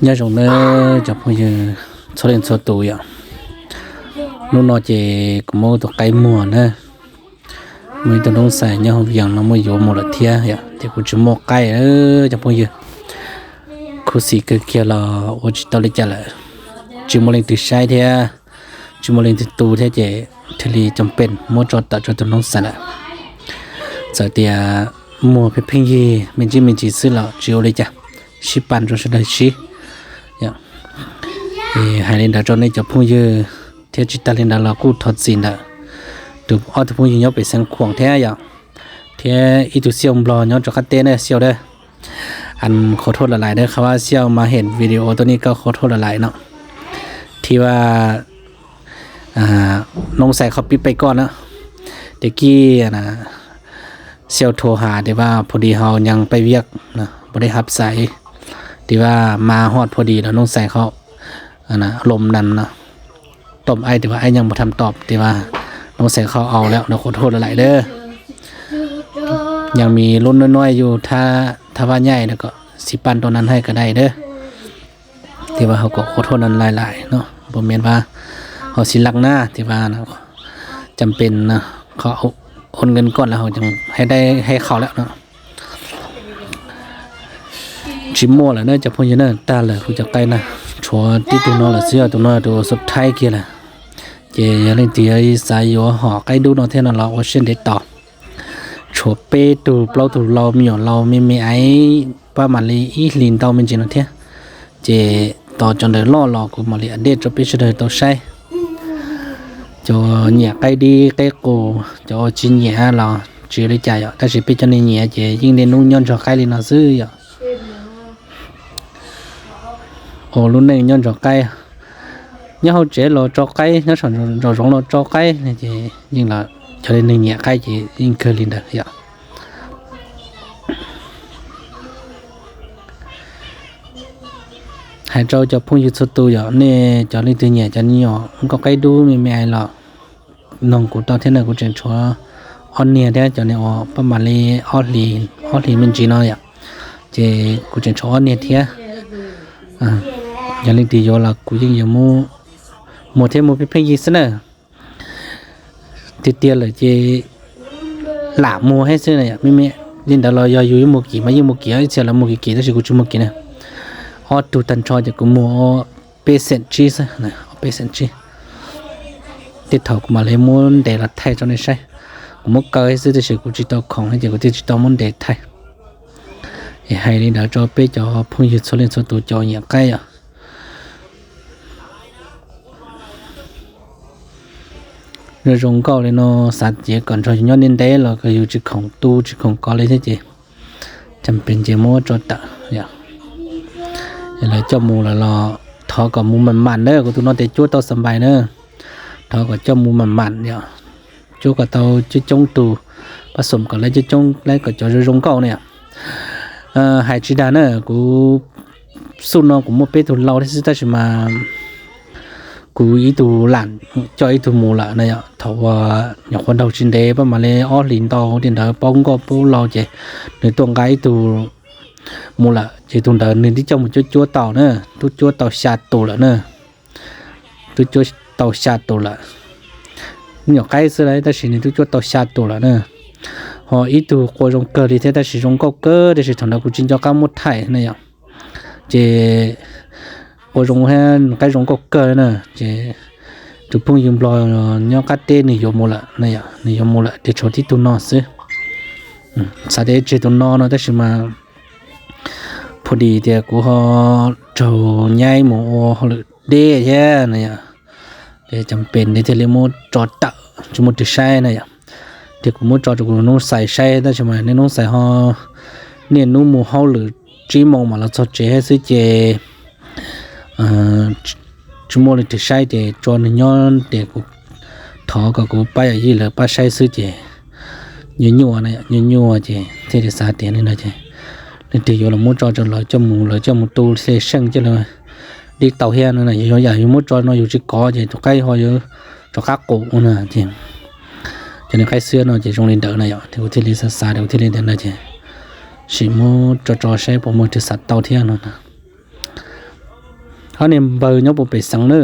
Nyob zoo nawb cov phooj ywg txhua leej txhua tus yom. Hnub no ces kuv muab tus qaib muag na, muaj ib tug noob xais nyob hauv Vias no muab yuav mus lawm thiab yom, ces kuv tsis muaj qaib cov phooj ywg. Khuv xim kawg kiag los ua tsis tau li cas lawm, tsis muaj leej twg saib thiab, tsis muaj leej twg tu thiab ces thiaj li coo pem muab tso tawm rau tus noob xais lawm. Txawm tias muag pheej pheej yig me ntsis me ntsis xwb los tsis ua li cas, sib pab rau sawv daws sib. Hais li ntawd rau nej cov phooj ywg thiab tsis tag li ntawd los kuj thov txim ntawm tus ob tug phooj ywg nyob pem Xeev Khuam thiab yom, thiab ib tug xiaj Nplog nyob rov qab teb na xiaj dab. Qhuav thuaj lawm lais dab, qhov vaj xiaj mas hem video tuaj nej koj qhuav thuaj lawm lais no. Thiab noob xais qhov pib peb koj na, tias kij xiaj thuav has tias vaj phu di hau nyas peb viaj phu di hab xais tias vaj mas hot phu di los noob xais qhov lom nas no. Tom aib tias vaj aib nyas mus tham tom tias vaj noob xais qhov au lawm no qhuav thuaj lawm lais dab. Nyas mis lub nuj nuaj yus thab vaj nyaij no kom xib pab rau nas haij kawm dai dab. Tias vaj hau kom qhuav thuaj nas lais lais no, npua mias vaj hau xib laj na tias vaj cam pem qhov ua nkees koj lawm hau ces hais dai hais qhau lawm no. Tsis muaj lawm na cov phooj ywg na, tag lawm kuv cov qaib na, tshuav tib tug no lawm xwb, yog tus no tus xub thaib kiag lawm. Ces yog leej twg xav yuav hom qaib dub no thiab no los ua siab ntev tos. Tshuav peb tug plaub tug lau me nyuam lau me me aiv pab mam li ib hlis ntau me ntsis no thiab. Ces tos cov ntawd loj los kuv mam li update rau peb sawv daws tau saib. Cov nyiam qaib dib qaib qus, cov tsis nyiam los tsis ua li cas yom, tab sis peb cov neeg nyiam ces yeej niaj hnub nyob ntsoov qaib li no xwb yom. Ua lub neej nyob ntsoov qaib, nyob hauv tsev los tso qaib, nyob saum nraum zoov los tso qaib, ces yeej los cov neeg nyiam qaib ces yeej kawg li ntawd yom. Hais rau cov phooj ywg txhua tus yom, nej cov leej twg nyiam cov me nyuam nkauj qaib dub me me aiv los noog kuv tau thiab na, kuv tseem tshuav ob niag thiab, cov niag uas pab mam li ob hlis me ntsis no yom, ces kuv tseem tshuav ob niag thiab. Yog leej twg yuav los kuv yeej yuav muag thiab, muag pheej pheej yig xwb na. Tiag tiag lawm ces lam muag thiab xwb na yom, me me li ntawd los yog yus yuav muag kim mas yeej muag kim, ib txhia lawv muag kim kim tab sis kuv tsis muag kim na. Ob tug tag nrho ces kuv muag peb xeem tsib xwb, ob peb xeem tsib. Tej thaum kuv mam li muab ntes los thaij rau nej saib. Kuv muab kaw xwb tab sis kuv tsis tau khoom ces kuv thiaj tsis tau muab ntes thaij. Es hais li ntawd rau peb cov phooj ywg txhua leej txhua tus cov nyiam qaib os. Zoo zoo nkauj li no, xav tias kom nrog yus nyob ntev ntev los kom yus tsis khoom tu tsis khoom kov li thiab ces, cas pes ces muab tso tawm. Lawv coj mus lawm los thov kom mus mam mam na, kuv tus no tes cuab tau xa npais na, thov kom coj mus mam mam yom, cuab kom tau coob coob tus, pab xom kom lawv coob coob, lawv kom cov zoo zoo nkauj na yom. Hais tsis dag na, kuv xub no kuv muaj peb tug lau thiab xwb tab sis mas kuv ib tug lam coj ib tug mus lawm na yom. Thaum uas nyuam qhuav nraug tsis ntev pab mam li ob hlis ntau tej ntawd paub nkauj paub lau ces nws tuaj nqa ib tug mus lawm ces tus ntawd nws twb coj mus cuab cuab tau na, twb cuab tau xya tus lawm na, twb cuab tau xya tus lawm. Me nyuam qaib xwb lawm tab sis nws twb cuab tau xya tus lawm na. Ho ib tug qua zoo kawg li thiab tab sis zoo nkauj kawg tab sis thaum ntawd kuv tsis nco qab muab thaij na yom. Ces qua zoo thiab qaib zoo nkauj kawg na ces tus phooj ywg nplog nyob qab teb nws yuav mus lawm na yom, nws yuav mus lawm ces tshuav tib tug no xwb. Xav tias tseg tus no no tab sis mas phu dis tias kuv ho raug nyaib mus ua hauj lwm deb thiab na yom, ces cas pes nws thiaj li muab tso tawm tsis muaj twg saib na yom. Ces kuv muab tso rau kuv noob xais saib tab sis mas niaj noob xais ho niaj hnub mus hauj lwm tsib moos mam los txog tsev xwb ces tsis muaj leej twg saib ces tso nws nyob ces kuv thov kom kuv pab yawm yij lawv pab saib xwb ces nyuaj nyuaj na, nyuaj nyuaj ces thiaj li xav tias li no ces leej twg yuav los muab tso rau lawv coj mus, lawv coj mus tu hle seej coj lawv dib tau thiab no. Yog yam yus muab tso no yus tsis kov ces tus qaib ho yuav rov qab qus na ces cov niag qaib xwb no ces zoo li ntawd na yom, ces kuv thiaj li xav xav kuv thiaj li ntawd na ces sim muab tso tso saib puas muaj twg xav tau thiab no na. Ob niag npawg nyob puag pem xeev na,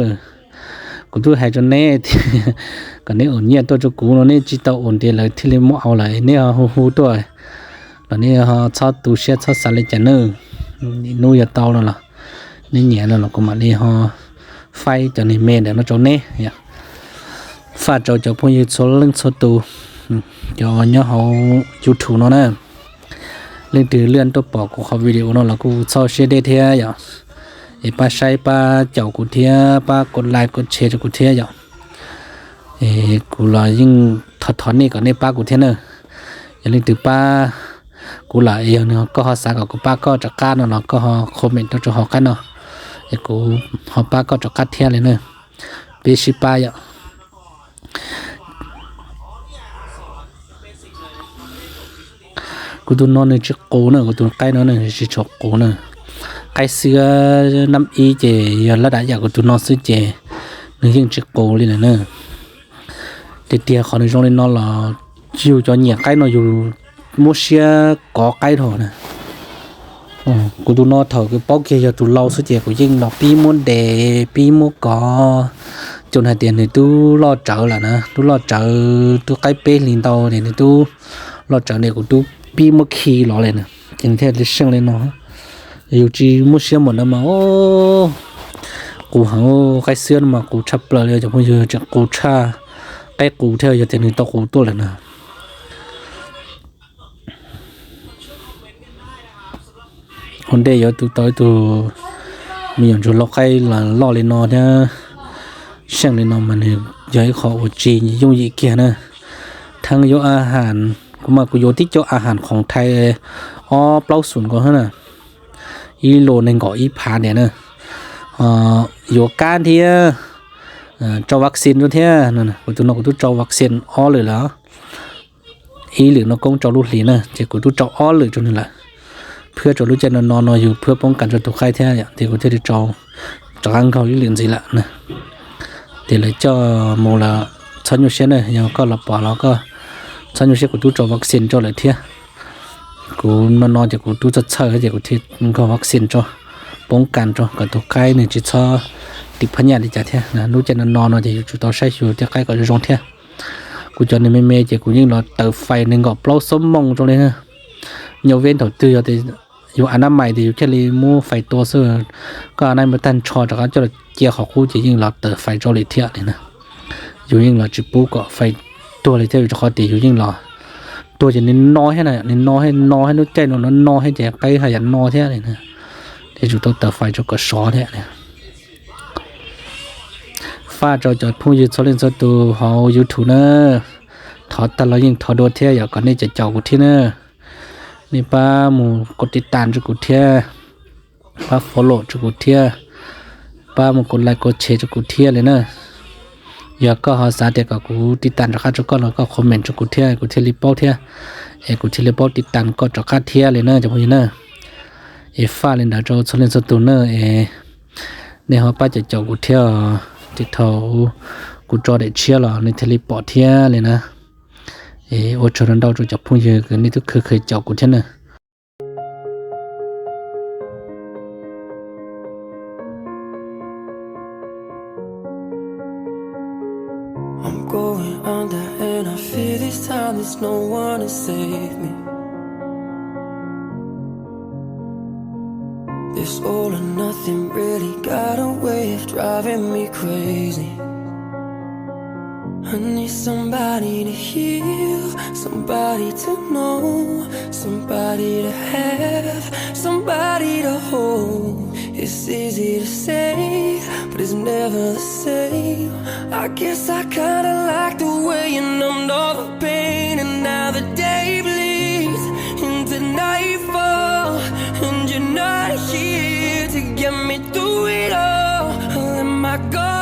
kuv twb hais rau neb tias kom neb ua nyiaj tuaj rau kuv no, neb tsis tau ua ces lawv thiaj li muab ua lawm, neb ho hu hu tuaj los neb ho txhob tu siab txhob xav li cas nawb. Hnub yog tau no los neb nyiam no los kuv mam li ho faib cov niag me ntawm no rau neb. Faj rau cov phooj ywg txhua leej txhua tus, cov nyob hauv YouTube no na, leej twg lwj tuaj pom kuv qhov video no los kuj txhob siab deb thiab yom. Es pab saib pab caum kuv thiab pab kos like kos share rau kuv thiab yom. Es kuv los yeej thov thov nej kom nej pab kuv thiab na. Yog leej twg pab kuv lawm, yog koj ho xav kom kuv pab koj rov qab no los koj ho comment rau rau hauv qab no, es kuv ho pab koj rov qab thiab li na. Peb sib pab yom. Kuv tus no nws tsis qus na, kuv tus qaib no nws tsis tshua qus na. Qaib xwb, nab ib ces yog lab dam yam kuv tus no xwb ces nws yeej tsis qus li lawm na. Tiag tiag qhov nws zoo li no los yus cov nyiam qaib no yus muab siab kov qaib dhau na. Kuv tus no thaum kuv paub kiag yog tus lau xwb ces kuv yeej los pib muab de, pib muab kov. Cus hais tias nws twb loj tsawv lawm na, twb loj tsawv, twb qaib peb hlis ntau ces nws twb loj tsawv ne, kuv twb pib muab khi los li na, ces nws thiaj li seej li no. Yus tsis muab siab mus no mas qus heev, qaib xwb no mas qus tshaj plaws li cov phooj ywg, tseem qus tshaj qaib qus thiab yog tias nws tau qus tuaj lawm na. Ua ntej yuav tu tau ib tug me nyuam ntsuag lau qaib los loj li no thiab seej li no mas nws yog ib qho uas tsis yooj yim kiag na. Thaum yuav a has, kuv mas kuv yuav tib co a has khoom thais ob plaub xum nkaus na, ib lus nees nkaum ib phav ntiag na. Yuav kab thiab, tso vaccine rau thiab. Kuv tus no kuv twb tso vaccine ob lwm lawm. Ib lwm no koob rau lub hlis na, ces kuv twb tso ob lwm rau nws lawm. Phwb rau lub caij no no no yus phwb poob kas rau tus qaib thiab ces kuv thiaj li tso rov qab nkaug ib lwm ntxiv lawm na. Ces lawv coj mus lawm txhob nyuaj siab na, yog koj los pom los koj txhob nyuaj siab, kuv twb tso vaccine rau lawm thiab. Kuv no no ces kuv twb txhawj txhawj ces kuv thiaj nkaug vaccine rau, poob kas rau kom tus qaib nws tsis txhob tiv phab nyaj li cas thiab. Lub caij no no no ces yus tsum tau saib xyuas tej qaib kom zoo thiab. Kuv cov nws me me ces kuv yeej los taws fais nees nkaum plaub xuab moos rau li na. Nyuaj veb thaum twg yog tias yus a nab mais tias yus thiaj li muab fais tua xwb, koj a nab mais tag nrho rov qab coj los cia qhov qub ces yeej los taws fais rau li thiab li na. Yus yeej los tsis pub kom fais tuag li thiab, rau qhov tias yus yeej los tuag ces nws no thiab na, nws no thiab, no thiab, lub caij no no no thiab ces qaib haj yam no thiab li na. Ces tsum tau taws fais rau kom sov thiab li. Faj rau cov phooj ywg txhua leej txhua tus hauv YouTube na, thov tag los yeej thov dua thiab yom, kom nej caum caum kuv thiab na. Nej pab mus kos tiv tas rau kuv thiab, pab follow rau kuv thiab, pab mus kos like kos share rau kuv thiab li na. Yog koj ho xav tias kom kuv tiv tas rov qab rau koj los koj comment rau kuv thiab kuv thiaj li paub thiab, es kuv thiaj li paub tiv tas koj rov qab thiab li na cov phooj ywg na. Es faj li ntawd rau txhua leej txhua tus na, es nej ho pab caum caum kuv thiab, ces thaum kuv tso daim tshiab los nej thiaj li pom thiab li na. Es ua tsaug ntau ntau rau cov phooj ywg uas nej twb kheev kheev caum kuv thiab na. I'm going under and I fear this time there's no one to save me. This all or nothing really got a way of driving me crazy. I need somebody to hear, somebody to know, somebody to have, somebody to hold. It's easy to say, but it's never the same. I guess I kinda like the way you numbed all the pain, and now the day bleeds into nightfall, and you're not here to get me through it all. I let my guard